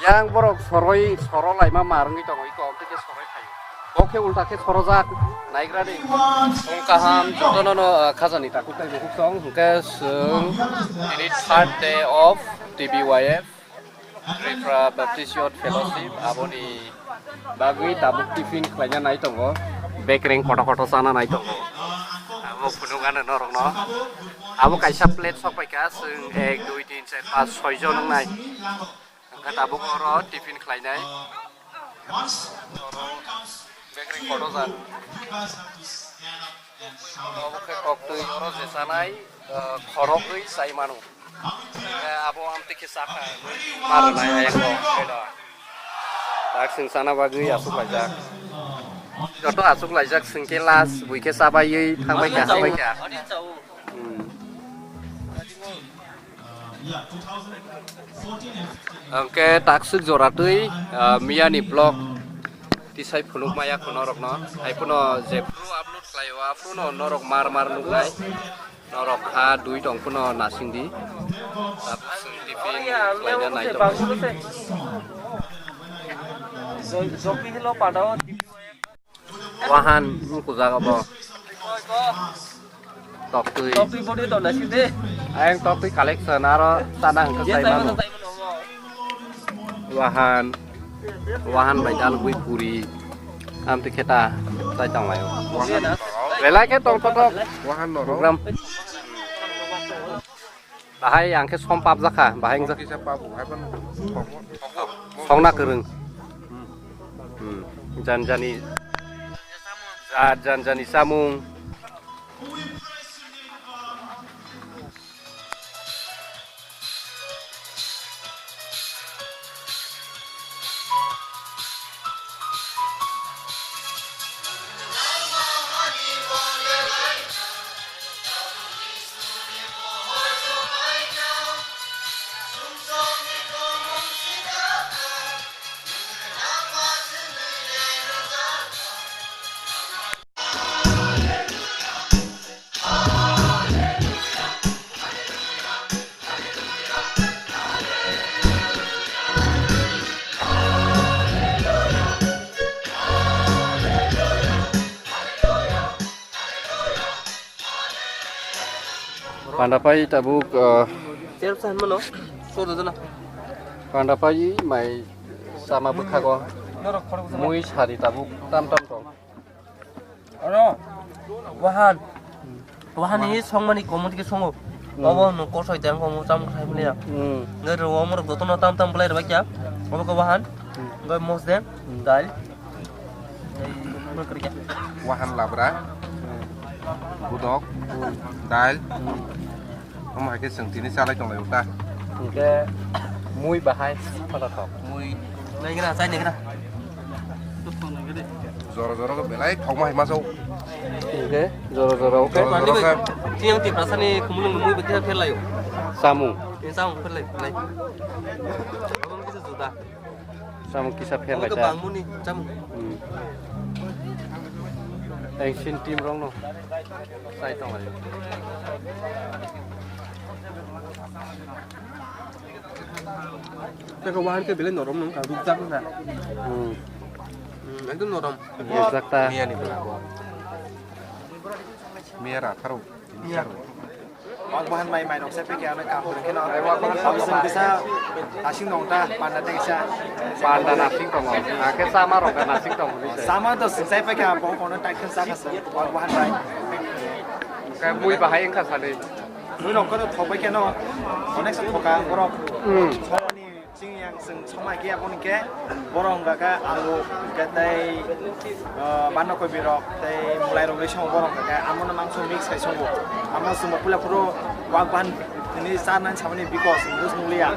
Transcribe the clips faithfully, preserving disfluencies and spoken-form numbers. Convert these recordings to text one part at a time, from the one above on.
Yang borok soroi, soro laima mar wngwi tongo, iko tei khe soroi phaio. Bo khe ulta khe sorojak, naigra di. Wng kaham, jotono no, ah, khajani takhuk tei bukhuk tong, hwnkhe chwng tini third day of T B Y F, Tripura Baptist Youth Fellowship, aboni bagwi tabuk tiffin khlaina nai tongo. Bekereng kotor kotor chana nai tongo. Abo phunuk ano norokno. Abo kaisa plate sok paikha, chwng ek, dui, tin, char, panch, soi jon wngnai. Hwnkhe tabuk oro tiffin khlainai. Oro bekereng kotor jak. Obo khe koktwi oro je chanai, eh, khorokgwi chai mano. Hwnkhe abo amtwi khe chakha, mar rwnai ayang bo, khailo. Tak chwng chana bagwi achuk laijak. Joto achuk laijak, chwng khe last, bui khe chabaiwi thangbai kha, thangbai kha. Hmm. Hwnkhe takswk jora twi, ah, miyani vlog tisai phunuk maya kho norokno. Hai phano jephru upload khlaio, aphruno norok mar mar nuknai. Norok kha dui tong phano nasing di. Tabuk chwng tiffin khlaina nai tongo. Wahan wngkujak obo. Toktwi. Toktwi body to nasing de. Ayang toktwi collection aro chana hwnkhe chai mano. Wahan. Wahan bai dalgwi puri. Amtwi khe ta chai tonglaio. Belai khe tong totok. Wahan norok. Program. Bahai ang khe som pap jakha, bahai wng jak- Kisa pabu, hai phano songna kwrwng. Hmm. Hmm. Jan jani, ja-, jan jani samung. Panda pai tabuk, ah, Cherep sa hinmano, sor dodona. Panda pai mai sama bwkhago. Norok khorok sama. Mui sari tabuk tam tam tong. Oro, wahan. Wahan ni songmani komon ke songo. Hmm. Obo no kosoi tang komo tam khai manya. Hmm. Ngai ro omor gotono tam tam belai rwbaikya. Obo ko wahan. Hmm. Ngai mosden, hmm, dal. Wahan labra, budok, dal. Omo hai khe chwng tini chalai tong lai o ta. Hwnkhe mui bahai photo thok. Mui. Nai gra, chai nai gra. Jora jora khe belai thok ma hai ma chao. Hwnkhe jora jora, okay. Jora jora khe. Tiyang Tiprasa ni khumulwng mui bwkhe pher lai o. Samung. Ni samung pher lai, lai. Obo kisa juda. Samung kisa pher lai ta. Bangmani samung. Hmm. Ancient team rok no. Sai tong lai. Teka wahan ke bele norom nung ka ruk jak na. Hmm. Hmm, ekdom norom. Ruk jak ta. Miya ni bela. Miya ra tharo. Miya. Wak bahan mai mai noksa peke ano kam khe no. Abo sing kisa asing nong ta panda tengsa. Panda nasing tongo. Ake sama rok nasing tongo ni se. Sama to sing sai peke abo kono tak khe saka se. Wak bahan mai. Kai mui bahai engkha sani. Mui nokho to thok bai khe no. Onek sa thoka borok. Hmm. Chini yang chwng somai khe aboni khe borok wngkha khe alu, hwnkhe tei, ah, bandakobi rok tei mwlai rok ri songo borok wngkha khe amono mangso mix khai songo. Amo chwngbo puila phuru wak bahan hwnwi cha nani samani bikos wngwi nukliya.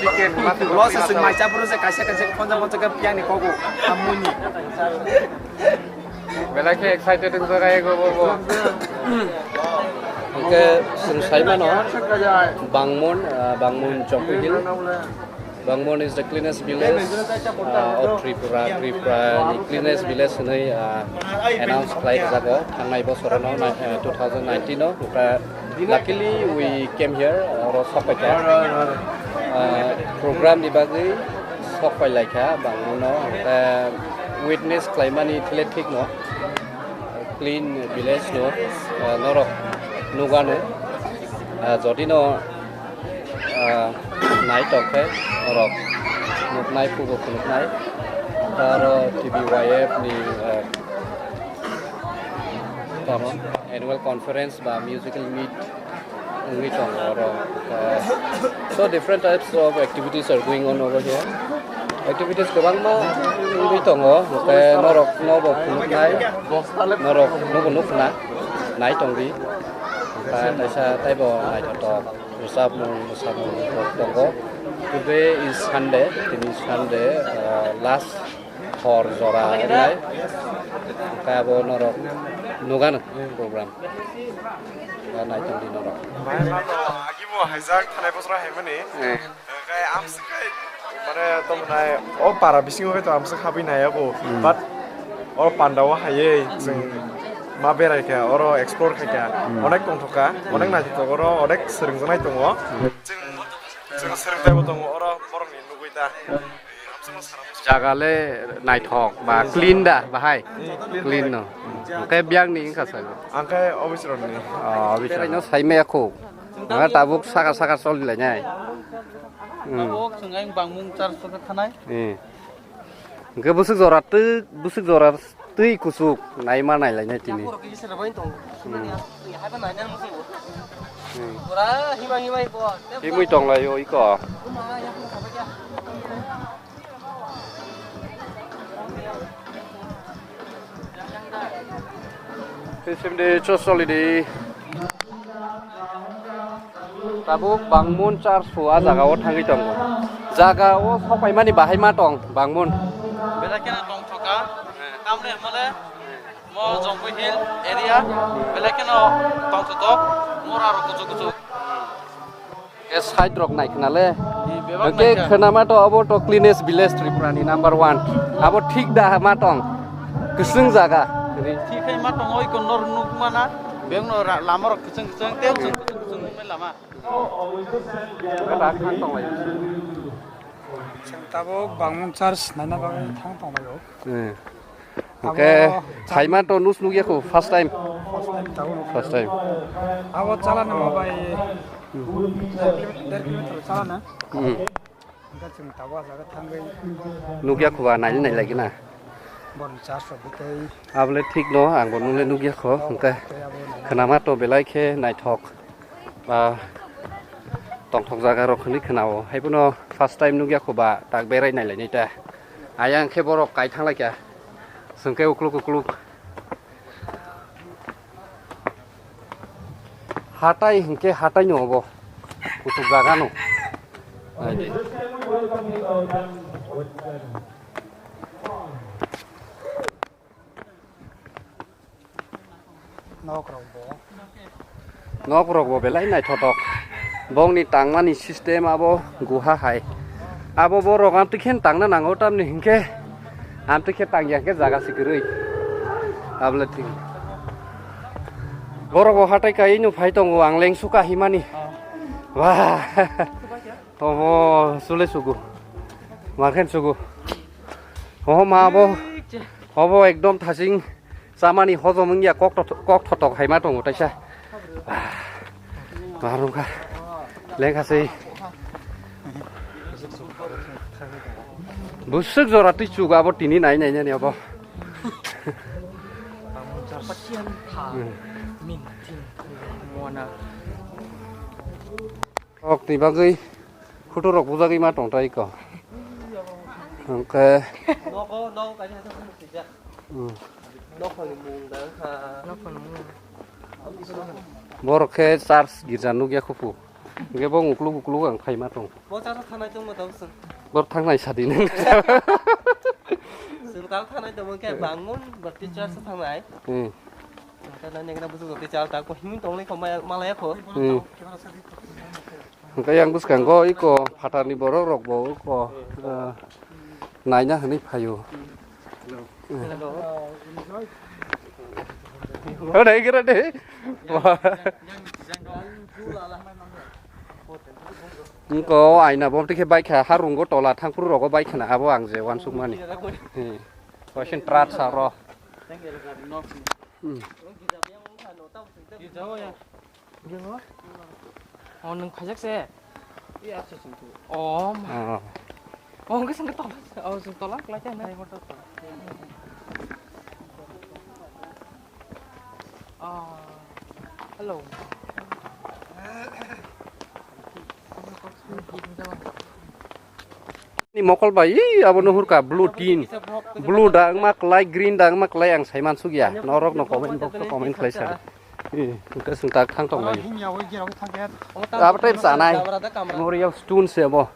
Chicken, mutton, Losa chwng masa. Mai cha phuru se kaisa kaisa khonja khonja khe piyani kogo amoni. Belai khe excited wngkha khe bo bo. Hwnkhe chwng sai mano Bangmon, ah, Bangmon Jompuihil. Bangmon is the cleanest village, ah, of Tripura. Tripura ni cleanest village hwnwi, ah, announce khlai rwjago thangnai bosorono, ah, two thousand nineteen o. Luckily we came here, ah, oro sok paikha. Ah, program ni bagwi Thok pai lai kha bangmano, eh, witness khlaimani thile thik no, clean village no, eh, norok nugano, eh, jodi no, eh, nai tong khe norok nuknai, phubo phunuknai, aro T B Y F ni, eh, tamo annual conference ba musical meet wngwi tongo oro. Uh, so different types of activities are going on over here. Activities kwbangma wngwi tongo, hwnkhe norok nobo phunuknai, norok nobo nukna nai tongdi. Hwnkhe kaisa taibo naithotok rwchapmung mwsamung tongo. Today is Sunday, tini Sunday, uh, last hor jora wngnai. Hwnkhe abo norok nugano program. Nai tongdi norok. Bai ma to agi bo haijak thanai bosra haimani. Eh. Hwnkhe amswk khai mane tongmwnai o para bisingo khai to amswk habwi nai abo. Hmm. But o panda o haiwi chwng ma berai kha, oro explore khai kha. Hmm. Onek tongthok kha, onek naithotok oro, onek swrwngjaknai tongo. Hmm. Chwng, chwng swrwngtaibo tongo oro borokni nugwi ta. Jaga le naithok ba clean da bahai? Clean no. Hwnkhe biyang ni wngkha salo. Ang khe office rok ni. Oh, office rok. Beraino sai maya kho. Ang tabuk saka saka choli lai nai. Hmm. Tabuk chwng ang bangmung char sokha thanai. Eh. Hwnkhe bwswk jora twi, bwswk jora twi kuchuk naima nai lai nai tini. Yakurok kisa rabai tong. Hmm. Haiba nai nai muchung. Hmm. Pura hima hima ibo. Himwi tong lai o iko. Simi de chos choli di. Tabuk Bangmun church o a jaga o thangwi tongo. Jaga o sokpaimani bahai ma tong Bangmun. Belai kheno tongthoka. Tamni hwnmale mo Jongpui Hill area belai kheno tongthotok. Mora rok kuchuk kuchuk. Ke side rok nai khna le. Ni bebak. Oke, nai kha. Khna ma to abo to cleanest village Tripura ni number one. Abo thik da ma tong. Kwswng jaga. Thik khai ma tong oi kon nor nuk mana. Beng no ra-, lama rok kwswng kwswng, tei kwswng kwswng kwswng nuknai lama. Dak thang tong lai. Chwng tabuk Bangmun church naina bagwi thang tong lai o. Eh. Oke, abo phaima to nus nukya kho first time. First time tabuk nukya. First time. Abo chalani mo bai der kilometer, der kilometer chalana. Hmm. Hwnkhe chwng tabuk ah jaga thangwi. Nukya kho ba naili nailai gina. Borni church rok bwtwi. Abole thik no, ang bo nule nukya kho, hwnkhe khwnama to belai khe naithok. Ba tongthok jaga rok hwnwi khwnao. Haiphano first time nukya kho ba tak berai nailai nai ta. Ayang khe borok kai thang lai kha. Chwng khe ukluk ukluk. Hatai hinkhe hatai no obo. Kuchuk jaga no. Naidi. Nok rok bo. Nok rok bo belai naithotok. Bongni tangmani system abo guha hai. Abo borok amtwi khe tangna nango tamni hinkhe amtwi khe tangya hinkhe jaga se kwrwi. Abole thik. Borok bo hatai kai no phai tongo ang lengsu kahimani. Wah. Obo sule sugu. Markhen sugu. Oho ma abo. Obo ekdom thasing. Chamani hojom wngya kok thotok, kok thotok hai ma tongo taisa. Ah, ma rwngkha. Lengkha se. Bwswk jora twi chugo abo tini nai nai nani abo. Hmm. Rok ni bagwi photo rok bujagwi ma tong tai ko. Hwnkhe. Nogo, nogo kaisa kaisa phunuk swijak. Hmm. Nokhorni mung da wngkha. Borok khe church girja nukya khupu. Hwnkhe bo ukluk ukluk ang phaima tong. Bo church thangnai tongma tabuk chwng. Bor thangnai sadi nang. Chwng tabuk thangnai tongma khe Bangmun Baptist church thangnai. Hmm. Hwnkhe nang nang busu Baptist church ta ko himwi tongnai kho maya, malaya kho. Hmm. Hwnkhe yang bwskango iko phatarni borok rok bo iko, ah, naina hwnwi phaio. Hello. Hwnkhe kira de. Wngkha o aina bo twi khe baikha, harungo tola thangphuru rogo baikha na, abo ang je uansukmani. He. Koisin trat sa ro. Hmm. Oh, nwng phaijak se? Oh, ma. Oh. Oh, hwnkhe chwng tola, oh, chwng tola klai kha hinwi. Oh, hello. Ni mokol bai, ih, abo no hurka blue tin, blue da wngma klai, green da wngma klai, ang sai mansuk ya. Norok no comment box o comment khlai sa di. Ih, hwnkhe chwng tak thang tong lai. Abo tei chanai. Memorial stone se abo.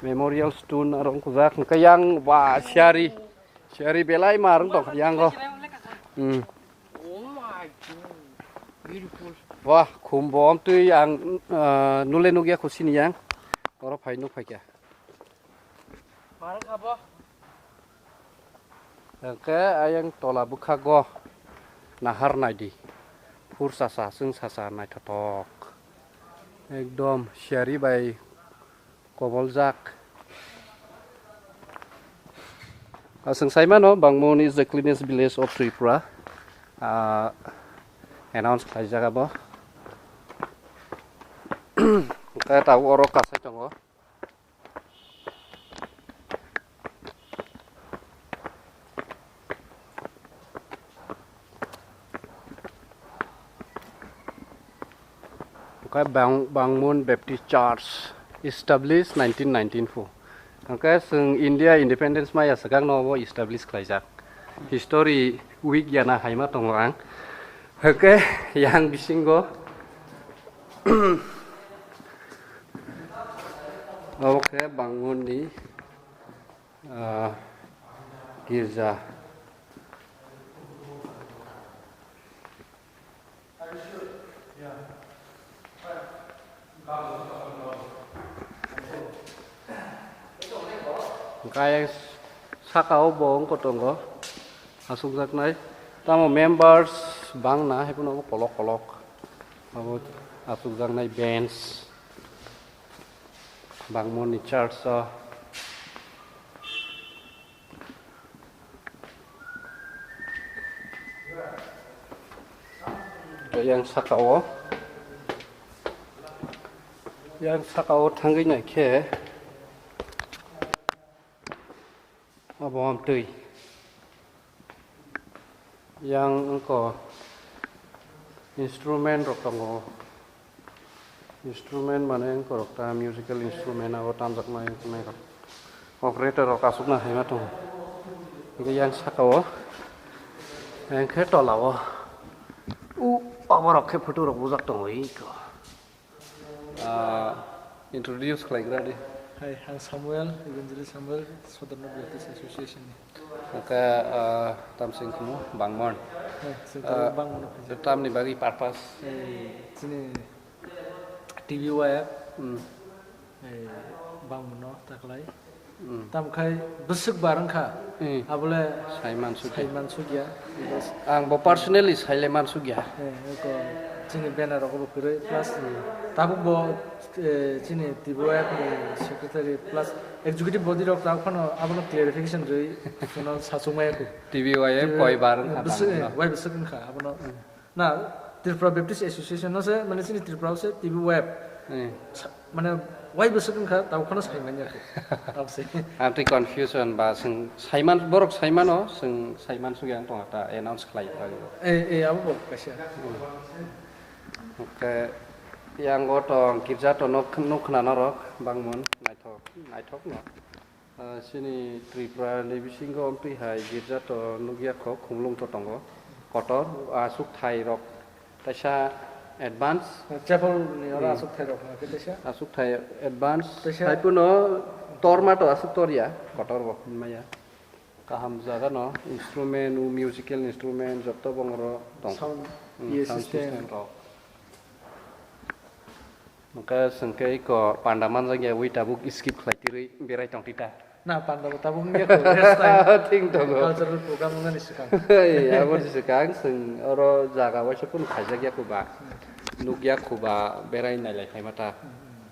Memorial stone aro wngkujak. Hwnkhe yang ba siyari. Siyari belai ma rwng tong yang o. Hmm. Wah, khum bo amtwi ang, ah, nule nukya khusini yang. Oro phai nuk phaikha. Hwnkhe ayang tola bwkhago nahar naidi. Phur sasa, chwng sasa naithothok. Ekdom siyari bai koboljak. Aswng saimano, Bangmon is the cleanest village of Tripura. Ah, announce khlaijak abo. Hwnkhe tabuk oro kasai tongo. Hwnkhe Bang-, Bangmon Baptist Church established nineteen nineteen four. Hwnkhe chwng India independence maya swkang no obo establish khlaijak. History week yana haima tongo ang. Hwnkhe yang bisingo obo khe Bangmon ni, ah, girja. Hwnkhe saka o bo wngkha tongo aswkjaknai. Tamo members bangna, haiphano obo kolok kolok. Abo aswkjaknai bench. Bangmoni church o. Yang saka o, yang saka o thangwi nai khe abo amtwi. Yang wngkha instrument rok tongo. Instrument mane wngkha rok ta musical instrument abo tamjaknai wngkha rok. Operator rok aswkna haima tongo. Hwnkhe yang saka o, hwnkhe tola o. U, obo rok khe photo rok bujak tongo iko. Ah, introduce khlaigra di. Hai, ang Samuel, Evangelist Samuel, Sodorno Baptist Association ni. Hwnkhe, ah, tamsing khumu Bangmon. Hai, chwng Ah, Bangmon no phaijak. Tamni bagwi purpose? Hai, chini T B Y F. Hmm. Hai, Bangmon no taklai. Hmm. Tamo khai bwswk bar wngkha. Hmm. Abole Sai mansukya. Sai mansukya. Ang bo personally saile mansukya. Eh, eko chini banner rok bo kwrwi plus Hmm. tabuk bo, eh, chini T B Y F ni secretary plus executive body rok tabuk phano abono clarification rwi phano sachukmaya kho. T B Y F T B Y F koi bar wngkha bwswk, bangno. Eh, wai bwswk wngkha abono. Hmm. Na, Tripura Baptist Association no se, mane chini Tripura o se T B Y F. Hmm. Sa-, mane, wai bwswk wngkha, tabuk phano sai manya kho. Tabuk se. Ang twi confusion ba, chwng saiman, borok saimano, chwng saiman sugya ang tongkha ta, announce khlai kha. Eh, eh, abo bo kaisa. Hmm. Hwnkhe, yang o tong, girja to nok, nok khna norok, Bangmon, naithok, naithok no. Ah, chini Tripura ni bisingo amtwi hai girja to nukya kho, khumlung to tongo. Kotor, aswk thai rok kaisa advance. Chapel ni oro Hmm. aswk thai rok hwnka khe kaisa. Aswk thai advance. Kaisa. Hai phano torma to aswk torya, kotor bo hwnmaya. Kaham jaga no, instrument, musical instrument, joto bongoro tong. Sound, Hmm, P A sound system. System rok. Hwnkhe chwng khe iko panda manjakya wi tabuk skip khlai tirwi berai tong tita. Na, panda bo tabuk wngya kho, rest time. Thing tongo. Cultural program wngnani swkang. Hey, aboni swkang chwng oro jaga waisa phano khaijakya kho ba. Hmm. Nukya kho ba, berai nailai phaima ta. Hmm, hmm.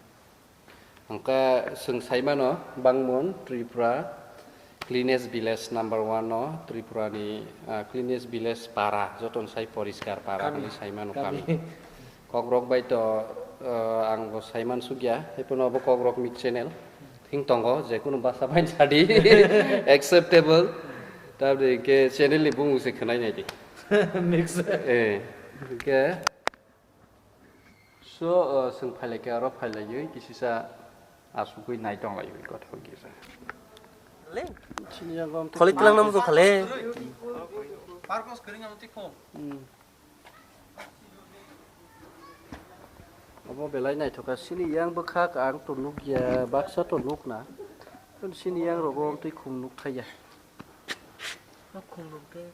Hwnkhe chwng saimano, Bangmon, Tripura cleanest village number one no, Tripura ni, ah, cleanest village para, joto ni sai poriskar para hwnwi saimano kami. Kokrok bai to, ah, ang bo saiman sukya, haiphano obo Kokrok Mix channel. Thing tongo, je kunu basa bai sadi acceptable. Tabde ke channel ni bumung se khwnai nai di. Mix. Eh, ke. So, uh, chwng phailai khe aro phailaiwi kisisa asugwi nai tonglaiwi kothok kisa. Chini yang gom Kholik tlang nam jong khale. Parkos kering am tikho. Hmm. Obo belai naithoka, sini yang bwkhak ang to nukya, baksa to nukna. Sini yang rogo twi khum nuk thaiya. Khum nuk de.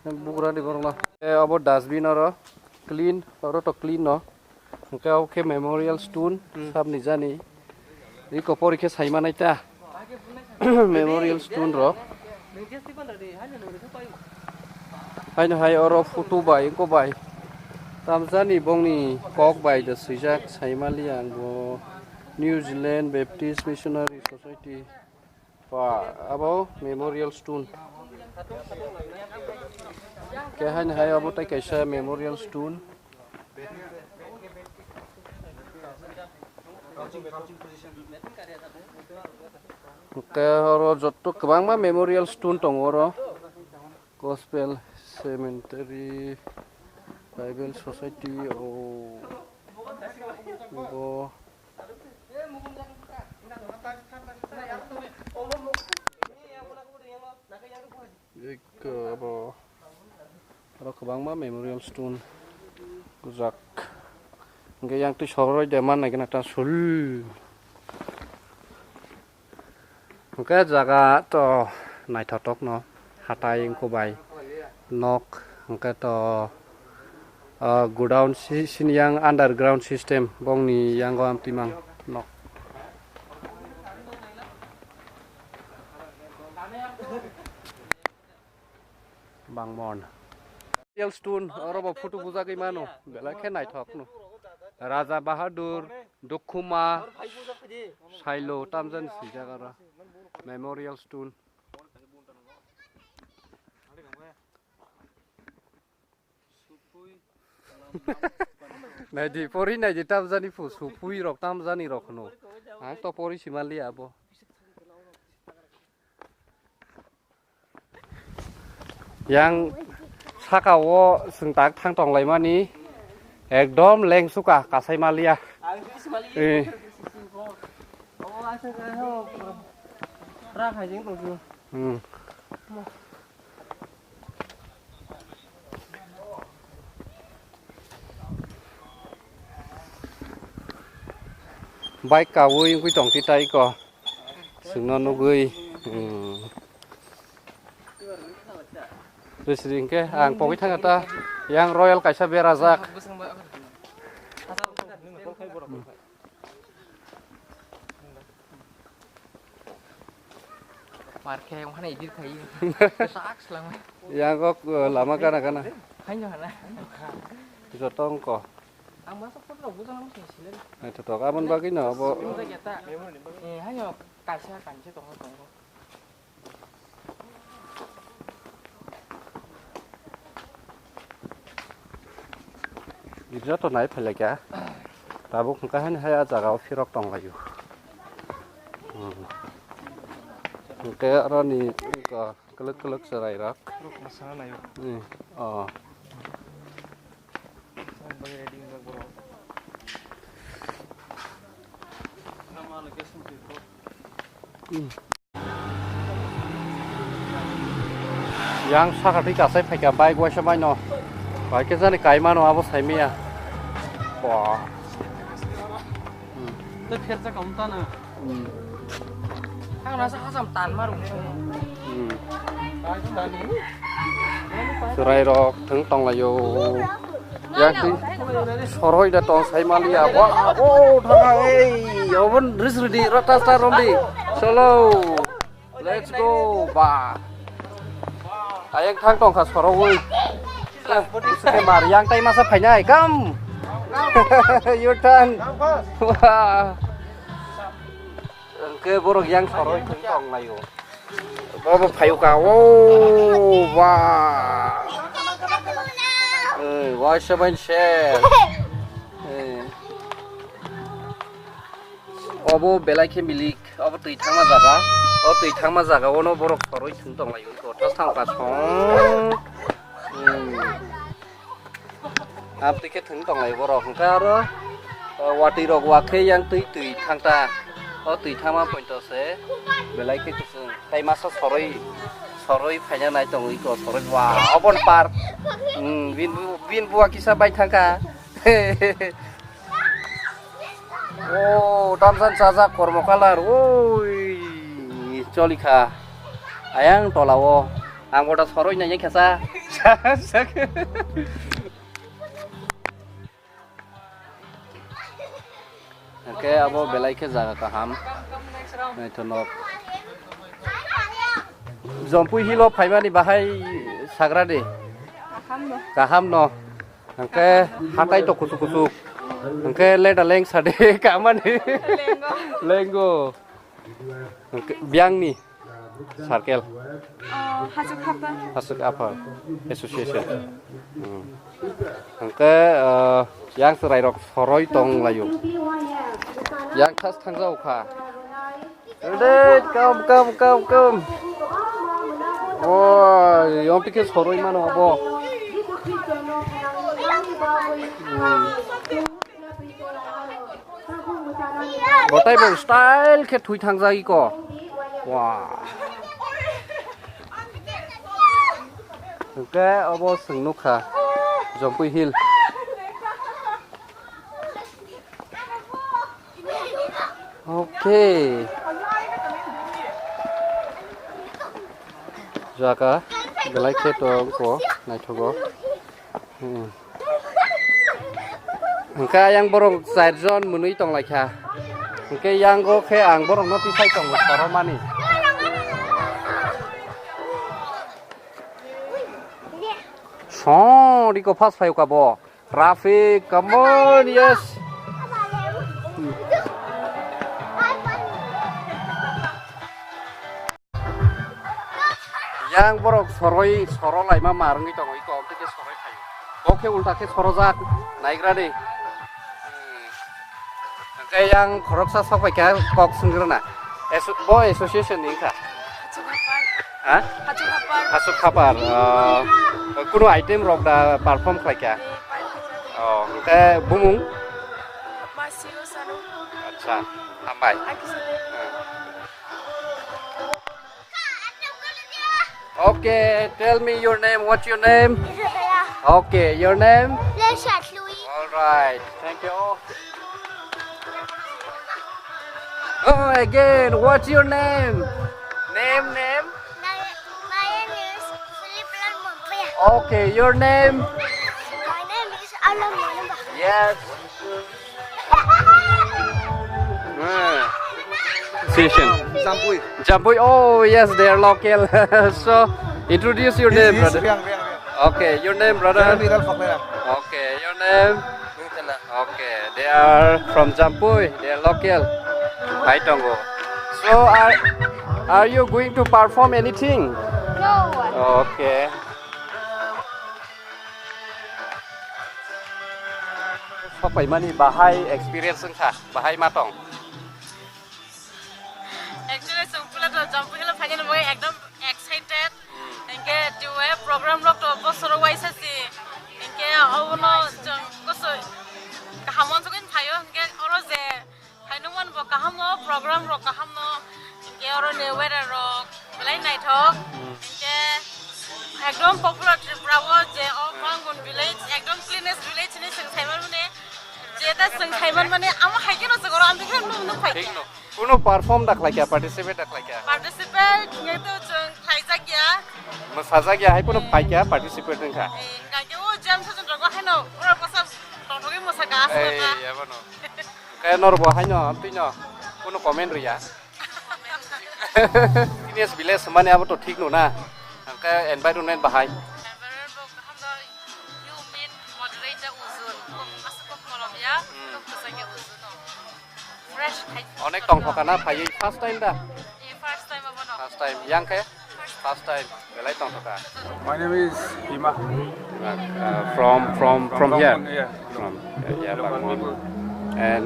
Bugrani borokno. Eh, obo dustbin oro clean, oro to clean no. Hwnkhe obo khe memorial stone, hmm, sabni jani. Riko pori khe saimanai ta. Memorial stone rok. Haino hai oro photo bai, wngkok bai. Tamjani bongni kok bai da swijak, saimaliya ang bo New Zealand Baptist Missionary Society. Ba, abo memorial stone. Kehaini hai abo tei kaisa memorial stone. Hwnkhe oro joto kwbangma memorial stone tongo oro. Gospel Cemetery, Bible Society, o, bo. Ek, abo, aro kwbangma memorial stone gujak. Hwnkhe yang twi soroi de man nai gana ta sul. Hwnkhe jaga to naithokno, hatai wngkha bai nok, hwnkhe to, ah, godown si-, sini yang underground system, bongni yango amtwi mang nok. Bangmon. Real stone, oro bo photo bujagwi mano, belai khe naithok no. Raja Bahadur, Dukhuma, Sailo, tamjani swijak oro. Memorial stone. Naidi, pori naidi, tamjani phu, supui rok, tamjani rok no. Ang to pori simali abo. Yang saka o chwng tak thang tonglaimani ekdom lengsuka kasai maliya. Eh. Hmm. Bike kawi wngwi tong twi tai ko. Chwngno nugwi, hmm. Bisri hwnkhe ang pogwi thangkha ta, yang royal kaisa berajak. Mar khe wngkhana edit khai. Sak slang. Yang kok, eh, lama gana gana. Haino hana. Joto wngko. Ang masa photo rok bujang nang sini sini. Naithotok, aboni bagwi no abo. Sini tak ya ta. Eh, haino kaisa kaisa tongo tongo. Gibja to nai phailai kha. Tabuk hwnkha haino hai ah jaga o phirok tonglaio. Hmm. Hwnkhe aroni wngkha. Kwlwk kwlwk chwrairok. Kwlwk mwsana naio. Hmm, oh. Ang bai ready wngjak borok. Hmm. Yang sakatwi kasai phaikha bike waisa maino. Bai khe jani kaimano abo saimaya. Wah. Hmm. Tei pherjak wng tana. Hmm. Ang nasa hasam tan ma rung. Hmm. Chwrairok thwng tonglaio. Yakni soroi da tong sai maliya. Wa, o, thangha, ei, obon ris ridi, rata star rondi. Cholo. Let's go, ba. Ayang thang tongkha sorogwi. Mar yang tai masa phainai, kam. Your turn. Wah. Hwnkhe borok yang soroi thwng tong laio. Bobo phaio ka. Oh, wah. Eh, wah, seven share. Eh. Obo belai khe milik, obo twi thangma jaga, o twi thangma jaga ono borok soroi thwng tong laio, kothas thang pasong. Hmm. Amtwi khe thwng tong laio borok, hwnkhe aro, o, watwi rok wa khe yang twi twi thang ta, o twi thangma poito se belai khe kwchwng, tei masa soroi, soroi phaina nai tongo iko soroi, wa, obo ni park. Hmm, bini bu-, bini buwa kisa bai thang kha. O, tamsan chajak kormo kalar. Oi, cholikha. Ayang tola o. Ang boda soroi nai khe sa. Oke, abo belai khe jaga kaham. Naithonok. Jompui hilo phaimani bahai sagra de. Kaham no. Kaham no. Hwnkhe hatai to kuchuk kuchuk. Hwnkhe leda leng sade kamani. Lengo. Lengo. Hwnkhe biyangni circle. Oh, Hasuk Hapar. Hasuk Hapar Association. Hmm. Hwnkhe, uh, yang chwrairok soroi tong laio. Yang thas thangjao kha. Dei, come, come, come, come. Oi, yong tike soroi mano abo. Hmm. Botai bo style khe thui thangjak iko. Wah. Hwnkhe obo chwng nukha Jompui Hill. Okay. Jaga belai khe tongkho naithogo. Hmm. Hwnkhe ayang borok charjon mwnwi tonglaikha. Hwnkhe yango khe ang borokno tisai tongo soromani. Song riko phas phaiyokha bo. Traffic, come on, yes. Yang borok soroi, soro laima mar wngwi tongo, iko tei soroi phaio. Bo khe ulta khe sorojak, naigra di. Hwnkhe yang khoroksa sok bai kha kok swngwi rwna. Aso-, bo association ni wngkha? Hasuk Hapar. Ha? Hasuk Hapar. Hasuk Hapar, ah, kunu item rok da perform khlai kha? Oh, hwnkhe bumung? Masio Sanu. Acha, hambai. Aki Sanu. Hmm. Okay, tell me your name. What's your name? Isabella. Okay, your name? Lesha Louis. All right, thank you. Oh, again, what's your name? Name, name? My, my name is Philip Lalmon. Okay, your name? My name is Alan Manumba. Yes. Ah. Station. Jampui. Jampui. Oh, yes, they are local. So, introduce your name, brother. Riang, Riang, Riang. Okay, your name, brother? Jeremy Ralph Faklera. Okay, your name? Nungtena. Okay, they are from Jampui. They are local. Hai tongo. So, are, are you going to perform anything? No. Okay. Sokpaimani bahai experience wngkha, bahai ma tong? Actually, chwng puila to Jampui hino phaikhe nw ekdom excited. Hinkhe twiwi program rok to bosoro waisa si. Hinkhe obono chwng kusu kaham uansugwi phaio, hinkhe oro je Phainukmani bo kaham no, program rok kaham no, hinkhe oro ni weather rok belai naithok, hinkhe ekdom popular Tripura o je o Mangun village, ekdom cleanest village hinwi chwng saimanmani, je ta chwng saimanmani amo hai kheno chwng oro amtwi kheno nuk nuk phaikha. Thik no. Kuno perform da khlaikha, participate da khlaikha? Participate hinkhe to chwng khlaijakya. Mwsajakya, hai kuno phaikha, participate wngkha. Eh, hinkhe o jam session rogo haino oro bwsa tongthogwi mwsakha aswk. Ei, abo no. Khe norbo haino amtwino kuno comment rwya. Cleanest village hwnmani abo to thik no na. Hwnkhe environment bahai. Environment bo kaham no, you mean moderator Ujul. Aswk kok kolom. Onek tongthokana phaiwi first time da? First time abono. First time. Yang khe? First time. Belai tongthoka. My name is Hima. Uh, from from from here. Bangmon, yeah. From uh, yeah, Bangmon. And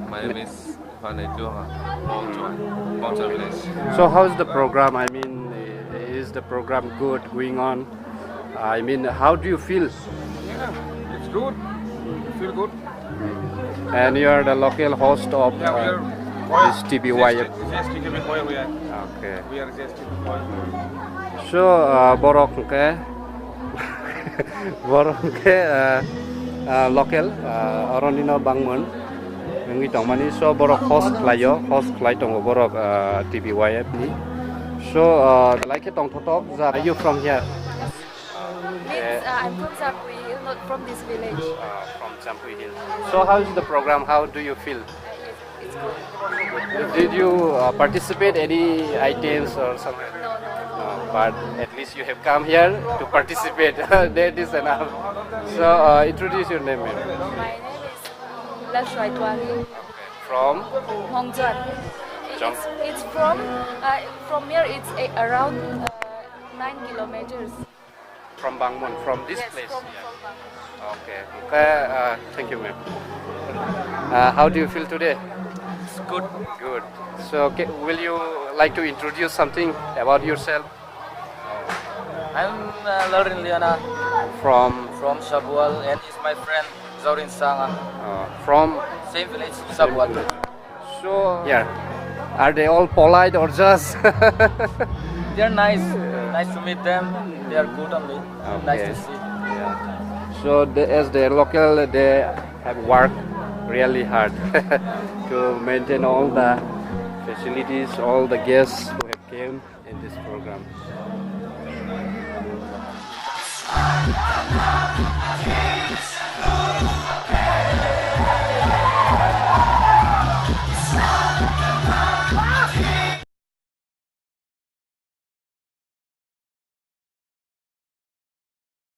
my name is Vanai Tuha, Bongchoi, Bongchoi village. So how's the program? I mean, is the program good going on? I mean, how do you feel? Yeah, it's good. We feel good. And you are the local host of uh, this T B Y F. Yes, T B Y F we are. Okay. We are just T B Y F. So, uh, borok hwnkhe borok hwnkhe uh, uh, local uh, oroni no bangmon wngwi tongmani. So borok host khlaio, host khlai tongo borok uh, T B Y F ni. So uh, belai khe tongthotok. Are you from here? Means, uh, I'm from Jampui Hill, not from this village. Uh, from Jampui Hill. So how is the program? How do you feel? Uh, it's, it's good. Did you uh, participate any items or something? No, no. Uh, but at least you have come here to participate. That is enough. So uh, introduce your name, ma'am. My name is Lalshuai Tuari. From? Hongjon. Jong- It's, it's from uh, from here. It's a, around uh, nine kilometers. From Bangmon, from this place? Yes, from, yeah, from Bangmon. Okay. Okay, uh, thank you, ma'am. Uh, how do you feel today? It's good. Good. So, ca- will you like to introduce something about yourself? I'm uh, Lauren Liana. From? From Shabual, and he's my friend, Zaurin Sanga. Uh, from? Same village, Shabual. So, yeah. Are they all polite or just? They're nice. Nice to meet them. They are good only. Nice to see. Yeah. So, they, as they're local, they have worked really hard to maintain all the facilities, all the guests who have came in this program.